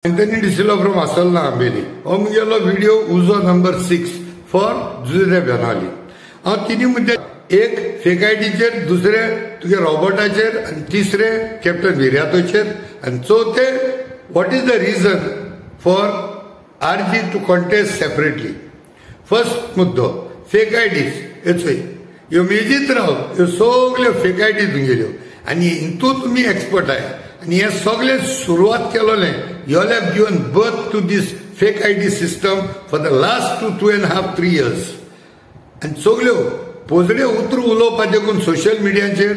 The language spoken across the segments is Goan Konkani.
Anthony D'Silva from Assolna Ambeli. हो मुगेलो व्हिडिओ उजो नंबर 6 फॉर जुझे बेनावली. हांव तिनूय मुद्दे, एक फेक आयडीचेर, दुसरे तुगे रॉबर्टाचेर आनी तिसरे कॅप्टन विर्यातोचेर आनी चवथे what is the reason for RG to contest separately. First मुद्दो फेक आयडीज. हेचोय ह्यो मेजीत राव, ह्यो सगल्यो फेक आयडी तुगेल्यो आनी हितून तुमी एक्सपर्ट आहाय आनी हे सगळे सुरवात केलोलें. You all have given birth to this fake ID system for the last two and half 3 years. आनी सगल्यो पोजड्यो उतरां उलोवपा देखून सोशल मिडियाचेर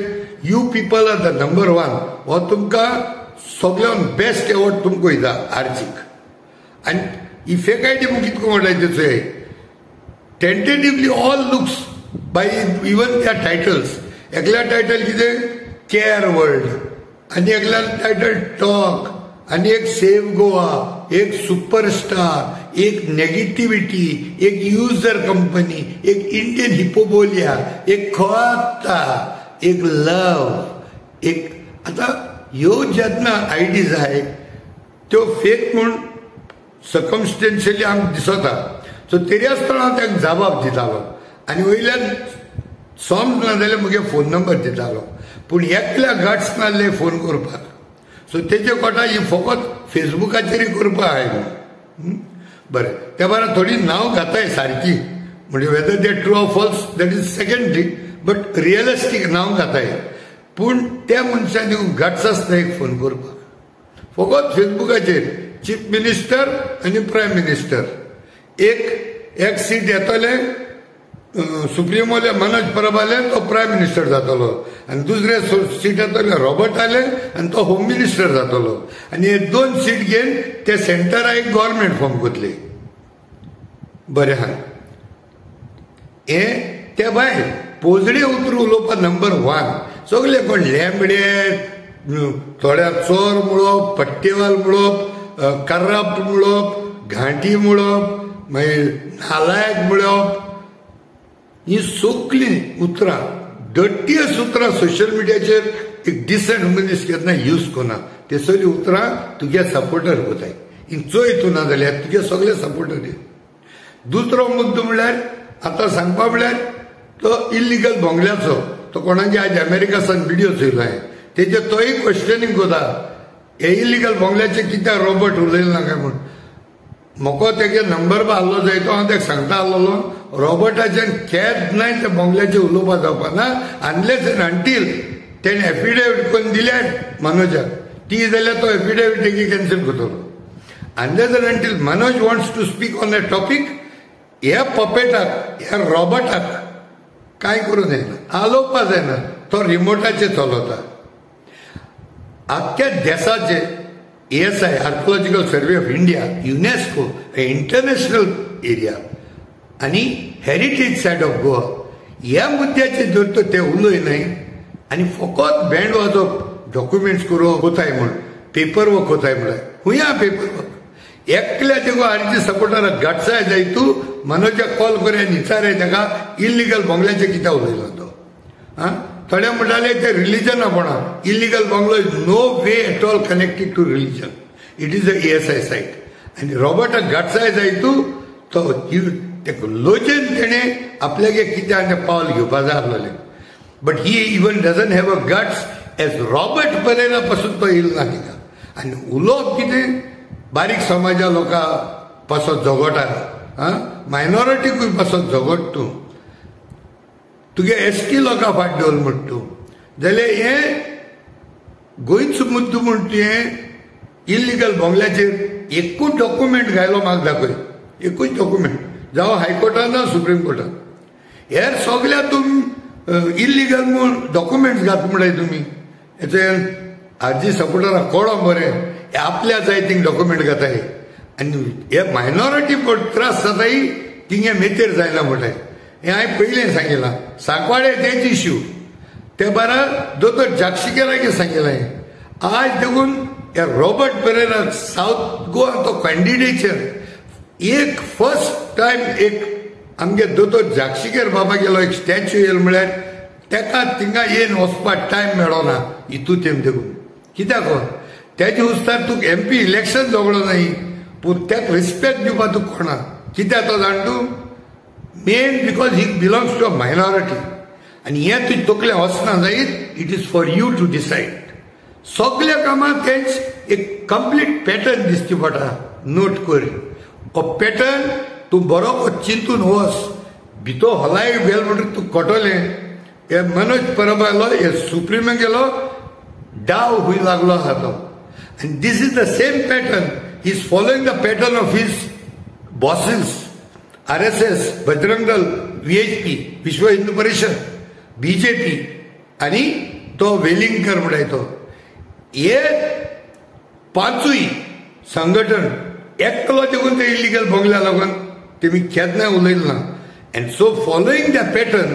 you people are the number 1. हो तुमकां सगळ्यान बेस्ट एवॉर्ड तुमकां वयता आर्जीक. आनी ही फेक आयडी म्हूण कितको म्हणटाय तेचो tentatively all looks by even त्या टायटल्स. एकल्या टायटल कितें केअर वर्ल्ड आनी एकल्या टायटल टॉक आनी एक सेव गोवा, एक सुपरस्टार, एक नेगेटिविटी, एक युजर कंपनी, एक इंडियन हिपोबोलिया, एक खवाता, एक लव, एक आतां ह्यो जेन्ना आयडीज आहाय त्यो फेक म्हूण सर्कमस्टेन्शियली आमकां दिसता. सो तरी आसतना हांव ताका जबाब दितालो आनी वयल्यान समज ना जाल्यार म्हगे फोन नंबर दितालो, पूण एकल्या गट्स नासले फोन करपाक. सो तेजे कोटा ही फकत फेसबुकाचेरय करपाक आहाय म्हूण बरें. त्या भायर थोडी नांव घाताय सारकी, म्हणजे whether they true or false that is secondary, but realistic नांव घाताय. पूण त्या मनशान गट्स आसता एक फोन करपाक. फकत फेसबुकाचेर चीफ मिनिस्टर आनी प्रायम मिनिस्टर एक एक सीट येतलें सुप्रिमोले मनोज परबाले तो प्रायम मिनिस्टर जातलो आनी दुसरे सीट येतले रॉबर्टाले आनी तो होम मिनिस्टर जातलो आनी हे 2 सीट घेवन ते सेंटरा एक गव्हर्मेंट फॉर्म करतले. बरें आहा हे ते भायर पोजडे उतरां उलोवपा नंबर 1. सगळे कोण लेंबडे, थोड्या चोर म्हणप, पट्टेवाल म्हणप, करप्ट म्हणप, घांटी म्हणप, मागीर नालायक म्हणप, ही सगळीं उतरां डर्टियस्ट उतरां सोशल मिडियाचेर एक डिसंट मनीस केन्ना यूज करना. ते सगळीं उतरां तुगे सपोर्टर कोताय. चोय तूं ना जाल्यार तुगे सगळे सपोर्टर. दुसरो मुद्दो म्हणल्यार आतां सांगपा म्हणल्यार तो इल्लिगल बंगल्याचो, तो कोणाचे आज अमेरिका सान विडियो चोयलो हांवें, तेजे तोय क्वेश्चनींग कोता हे इल्लिगल बंगल्याचे कित्याक रॉबर्ट उलयलो ना काय म्हूण. म्हाका तेगे नंबर बा आहलो जाय तो हांव तेका सांगता आहलोलो रॉबर्टाच्यान केन्नाय त्या बंगल्याचेर उलोवपा जावपा ना अनलेस एंड अंटील तेणें एफिडेवीट करून दिल्यार मनोजाक, ती जाल्यार तो एफिडेवीट तेगी कॅन्सल करतलो. Unless and until Manoj wants to speak on a topic, ह्या पपेटाक, ह्या रॉबर्टाक कांय करूं जायना, आलोवपा जायना, तो रिमोटाचेर चलता. आख्ख्या देसाचे ASI, Archaeological Survey of India, UNESCO, international area आनी हेरिटेज सायट ऑफ गोवा ह्या मुद्द्याचेर जर तर ते उलय न्हय आनी फकत बँड वाजोवप, डॉक्युमेंट्स करोवप कोताय म्हूण, पेपर वर्क कोताय म्हळ्यार खूंय आहा पेपर वर्क. एकल्या तेगो आरजी सपोर्टराक गट्साय जाय तूं मनोजाक कॉल कर आनी विचाराय ताका इल्लिगल बंगल्याचेर कित्याक उलयलो तो. आं, थोडे म्हणटाले ते रिलिजना कोणा, illegal bungalow is no way at all connected to religion, it is a ASI site. आनी रॉबर्टाक गट्साय जाय तूं तो तेका लोचेन तेणें आपल्यागे कितें आनी पावल घेवपा जाय आसलेलें, but he even doesn't have a guts as Robert Pereira पासून तो येयलो ना तिका. आनी उलोवप कितें बारीक समाजा लोकां पासत झगडटा, आं मायनॉरिटीकूय पासत झगड तूं, तुगे एस टी लोकां फाट दवर म्हण तूं, जाल्यार हें गोंयचो मुद्दो म्हूण तुवें इल्लिगल बंगल्याचेर एकूच डॉक्युमेंट घायलो म्हाका दाखय, एकूच डॉक्युमेंट, जावं हायकोर्टान जावं सुप्रीम कोर्टान. हेर सगल्या तुमी इल्लिगल म्हूण डॉक्युमेंट्स घात म्हणटाय तुमी. हेचे आरजी सपोर्टराक कळो बरें हे आपल्या जाय थिंग डॉक्युमेंट घाताय आनी हे मायनॉरिटी त्रास जाताय थिंगे मेतेर जायना म्हणटाय. हें हांवें पयलें सांगिलां सांकवाळे तेच इश्यू ते बारा दोतोर जाक्षिकेराक सांगिलां. आज देखून ह्या रॉबर्ट पेरेरा सावथ गोवा तो कॅन्डिडेचर एक फर्स्ट टायम एक आमगे दोतोर जाक्षिकेर बाबा गेलो एक स्टॅच्यू येयल म्हळ्यार तेका थिंगा येवन वचपाक टायम मेळना हितू तेम देखून. कित्याक तेजे उस्तार तुका एमपी इलेक्शन झगडो नाही, पूण ताका रिस्पेक्ट दिवपा तुका कोणा कित्याक तो जाण तूं? Main because he belongs to a minority. आनी हें तुजें तकलें वचना जायत, it is for you to decide. सगल्या कामाक तेंच एक कंप्लीट पॅटर्न दिसची पडटा. नोट कर हो पॅटर्न, तूं बरो चिंतून वच. भितर हलाय गेल म्हणटकीर तूं कटोलें. हे मनोज परब आयलो, हे सुप्रीमे गेलो, डाव हुंय लागलो आसा तो. आनी this is the same pattern, he is following the pattern of his bosses, RSS, Bajrang Dal, VHP, Vishwa Hindu Parishad, BJP आनी तो वेलिंगकर म्हणटाय तो. हे पांचूय संघटन एकलो देखून ते इलिगल बंगल्या लागून तेमी केन्नाय उलयलें ना. And so following the pattern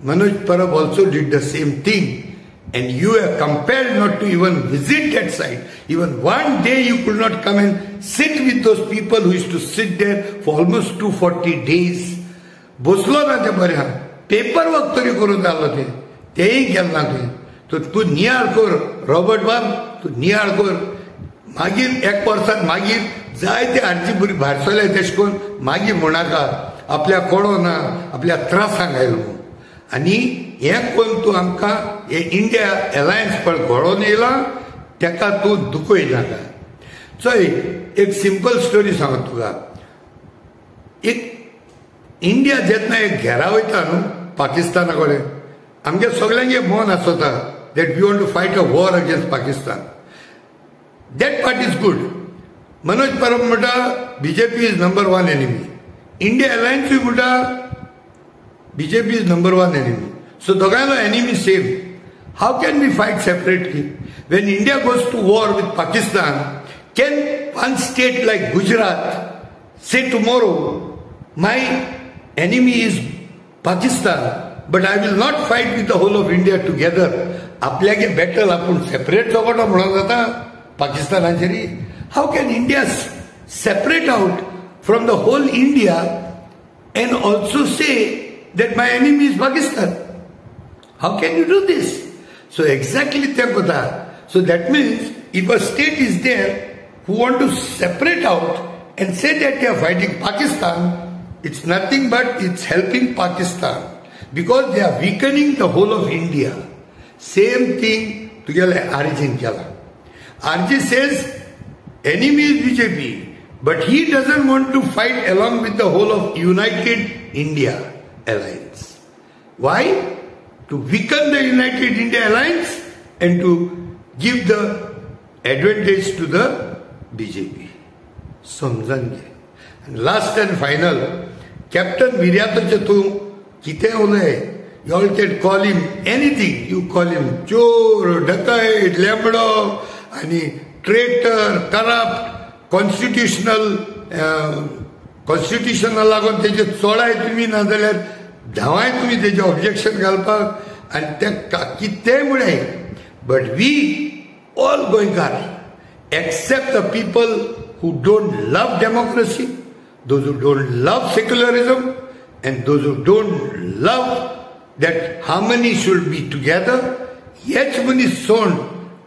Manoj Parab also did the same thing. And you are compelled not to even visit that site. Even one day you could not come and sit with those people who used to sit there for almost 240 days. बसलो ना ते बरें, पेपर वर्क तरी करून जालो ते, तेय गेल ना तुवें. तर तूं नियाळ कर रॉबर्ट बाब, तूं नियाळ कर. मागीर एक वर्सान मागीर जायते आरजी भुरगीं भायर सरले तेश करून मागीर म्हणनाका आपल्या कोणो ना, आपल्या त्रासांक आयलो म्हणून. आनी हें करून तूं आमकां हे इंडिया अलायन्स पळय घडोवन येयला तेका तूं दुखय नाका. चोय एक सिंपल स्टोरी सांगता तुका. एक इंडिया जेन्ना एक घेरा वयता न्हू पाकिस्ताना कडेन, आमगे सगल्यांगे मन आसता that we want to fight a war against Pakistan. That part is good. Manoj Parab म्हणटा BJP is number one enemy. India अलायन्सूय म्हणटा BJP is number one enemy. So दोगांयलो enemy same. How can we fight separately? When India goes to war with Pakistan, can one state like Gujarat say tomorrow, my enemy is Pakistan, but I will not fight with the whole of India together. आपल्यागे battle आपूण सेपरेट झगडो म्हणून जाता पाकिस्तानाचेर. How can India separate out from the whole India and also say that my enemy is Pakistan? How can you do this? So exactly तें कोता. So that means if a state is there who want to separate out and say that they are fighting Pakistan, it's nothing but it's helping Pakistan because they are weakening the whole of India. Same thing तुगेले आरजीन केला. RG says enemy is BJP, but he doesn't want to fight along with the whole of United India Alliance. Why? To weaken the United India Alliance and to give the advantage to the BJP. समजून घे. Last and final, Captain विर्यातोचे तूं कितें उलय, you all can call him anything. You call him चोर, डकैत, लेंबडो आनी ट्रेटर, करप्ट, कॉन्स्टिट्युशनल कॉन्स्टिट्युशना लागून तेजे चोडाय तुमी, नाजाल्यार धांवाय तुमी तेजें ऑब्जेक्शन घालपाक आनी ते कितेंय म्हळें. But we all Goenkar except the people who don't love democracy, those who don't love secularism, and those who don't love that harmony should be together. हेच मनीस सोड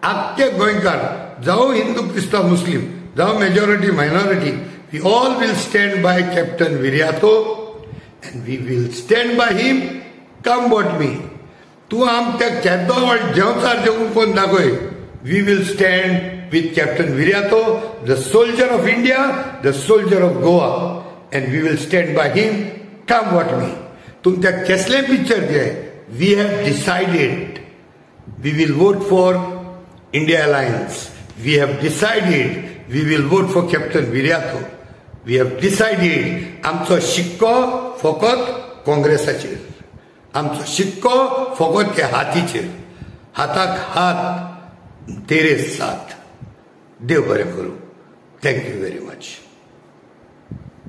आख्खे गोंयकार, जावं हिंदू क्रिस्तांव मुस्लीम, जावं majority minority, we all will stand by Captain Viriato and we will stand by him come what may. तूं आम त्या केदो व्हड जेवचार जेवून कोण दाखय, we will stand with Captain Viriato, the soldier of India, the soldier of Goa, and we will stand by him come what may. तुमच्या केसले पिक्चर घे, we have decided we will vote for India Alliance. We have decided we will vote for Captain Viriato. We have decided आमचो शिक्को फकत काँग्रेसाचेर, आमचो शिक्को फकत त्या हातीचेर. हाताक हात तेरे साथ. देव बरें करूं. Thank you very much.